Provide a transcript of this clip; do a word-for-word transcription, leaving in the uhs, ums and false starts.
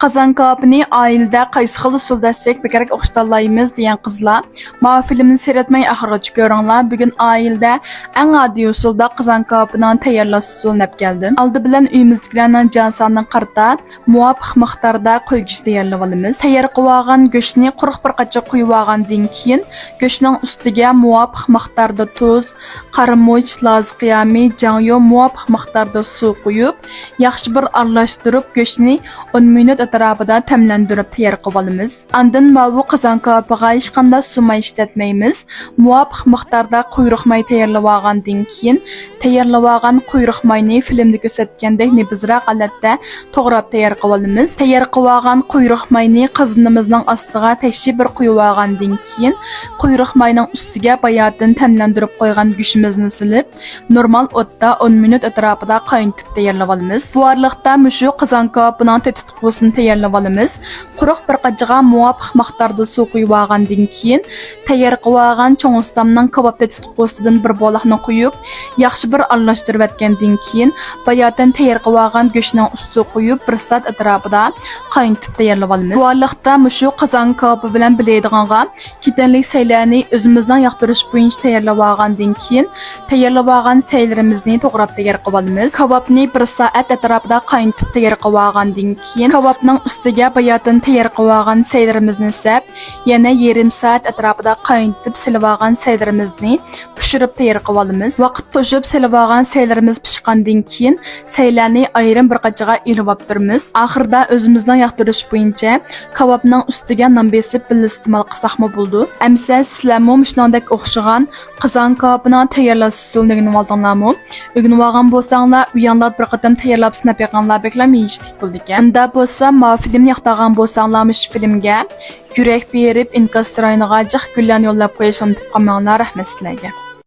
قازان كاۋاپىنى ئائىلىدە قايسى خىل ئۇسۇلدا ئەتسەك بەكرەك ئوخشىتالايمىز دېگەن قىزلار، ماۋۇ فىلىمنى سېرەتمەي ئاخىرغىچە كۆرۈڭلار. بۈگۈن ئائىلىدە ئەڭ ئاددىي ئۇسۇلدا قازان كاۋاپىنىڭ تەييارلاش ئۇسۇلىنى ئەپ كەلدىم. ئالدى بىلەن ئۆيىمىزدىكىلەرنىڭ جان سانىغا قارىتا مۇۋاپىق مىقداردا قوي گۆشى تەييارلىۋالىمىز. تەييار قىلىۋالغان گۆشنى قۇرۇق بىر قاچا قويۇۋالغاندىن كېيىن، گۆشنىڭ ئۈستىگە مۇۋاپىق مىقداردا تۇز، قارىمۇچ، لازا قىيامى، جاڭيۇ، مۇۋاپىق مىقداردا سۇ قۇيۇپ، ياخشى بىر ئارىلاشتۇرۇپ، گۆشنى ئون مىنۇت ئەتراپىدا تەملەندۈرۈپ تەييار قىلىۋالىمىز. ئاندىن ماۋۇ قازان كاۋاپىغا ھېچقانداق سۇ ماي ئىشلەتمەيمىز. مۇۋاپىق مىقداردا قۇيرۇق ماي تەييارلىۋالغاندىن كېيىن، تەييارلىۋالغان قۇيرۇق ماينى فىلىمدە كۆرسەتكەندەك نېپىزراق ھالەتتە توغراپ تەييار قىلىۋالىمىز. تەييار قىلىۋالغان قۇيرۇق ماينى قازىنىمىزنىڭ ئاستىغا تەكشى بىر قۇيۇۋالغاندىن كېيىن، قۇيرۇق ماينىڭ ئۈستىگە باياتىن تەملەندۈرۈپ قويغان گۆشىمىزنى سېلىپ، نورمال ئوتتا ئون مىنۇت ئەتراپىدا قاينىتىپ تەييارلىۋالىمىز. بۇ ئارىلىقتا مۇشۇ قازان كاۋاپىنىڭ تېتىتقۇسىنى تەييارلىۋالىمىز. قۇرۇق بىر قاچىغا مۇۋاپىق مىقداردا سۇ قۇيۇۋالغاندىن كېيىن، تەييار قىلىۋالغان چوڭ ئۇستامنىڭ كاۋاپ تېتىتقۇسىدىن بىر بولاقنى قۇيۇپ، ياخشى بىر ئارىلاشتۇرۇۋەتكەندىن كېيىن، باياتىن تەييار قىلىۋالغان گۆشنىڭ ئۈستىگە قۇيۇپ، بىر سائەت ئەتراپىدا قاينىتىپ تەييارلىۋالىمىز. بۇ ئارىلىقتا مۇشۇ قازان كاۋاپى بىلەن بىلەيدىغانغا كېتەنلىك سەيلەرنى ئۆزىمىزنىڭ ياقتۇرۇشى بويىچە تەييارلىۋالغاندىن كېيىن، تەييارلىۋالغان سەيلىرىمىزنى توغراپ تەييار قىلىۋالىمىز. كاۋاپنى بىر سائەت ئەتراپىدا قاينىتىپ تەييار قىلىۋالغاندىن كېيىن، كاۋاپنىڭ ئۈستىگە باياتىن تەييار قىلىۋالغان سەيلىرىمىزنى سەپ، يەنە يېرىم سائەت ئەتراپىدا قاينىتىپ سېلىۋالغان سەيلىرىمىزنى پىشۇرۇپ تەييار قىلىۋالىمىز. ۋاقىت توشۇپ سېلىۋالغان سەيلىرىمىز پىشقاندىن كېيىن، سەيلەرنى ئايرىم بىر قاچىغا ئېلىۋاپتۇرمىز. ئاخىرىدا ئۆزىمىزنىڭ ياقتۇرۇشى بويىچە كاۋاپنىڭ ئۈستىگە نان بېسىپ بىللە ئىستېمال قىلساقمۇ بولىدۇ. ئەمىسە سىلەرمۇ مۇشۇنىڭدەك ئوخشىغان قازان كاۋاپىنىڭ تەييارلاش ئۇسۇلىنى ئۆگىنىۋالدىڭلارمۇ؟ ئۆگىنىۋالغان بولساڭلار، ئۇياڭلاردا بىر قېتىم تەييارلاپ سىناپ بېقىڭلار، بەكلا مېيىشلىك بولىدىكەن. ئۇنداق بولسا، ماۋۇ فىلىمنى ياقتۇرغان بولساڭلار، مۇشۇ فىلىمگە يۈرەك بېرىپ، ئىنكاس رايونىغا جىق گۈللەرنى يوللاپ قويۇشنى ئۇنتۇپ قالماڭلار. رەھمەت سىلەرگە.